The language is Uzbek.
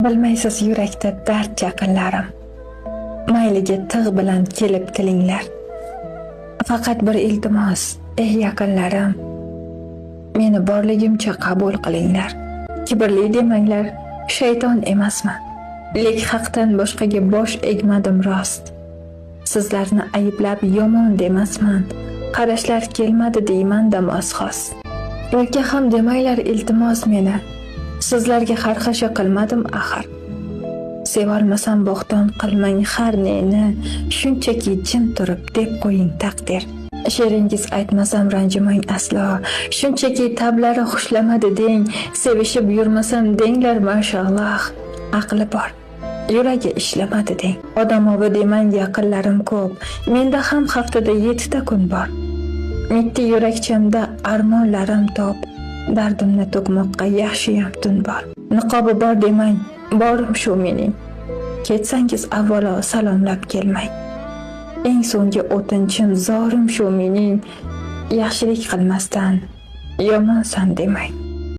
Bilmaysiz yurakda dard yaqinlarim. Mayliga tig' bilan kelib tilinglar. Faqat bir iltimos, ey yaqinlarim, meni borligimcha qabul qilinglar. Kibrli demanglar, shayton emasman. Lek haqdan boshqaga bosh egmadim rost. Sizlarni ayblab yomon demasman. Qarashlar kelmadi deyman-da mosxos. Erka ham demanglar iltimos meni. Sizlarga xarxasha qilmadim axir. Sevolmasam bo'xton qilmang har neni, shunchaki jim turib deb qo'ying taqdir. She'ringiz aytmasam ranjimang aslo, shunchaki tablari xushlamadi deng, sevishib yurmasam denglar mashalloh, aqli bor. Yuragi ishlamadi deng. Odamovi demang yaqinlarim ko'p, menda ham haftada 7 ta kun bor. Mitti yurakchamda armonlarim to'p, dardimni to'kmoqqa yaxshiyam tun bor. Niqobi bor demang, borim shu mening. Ketsangiz avvalo salomlab kelmang. Eng so'nggi o'tinchim zorim shu mening. Yaxshilik qilmasdan yomonsan demang.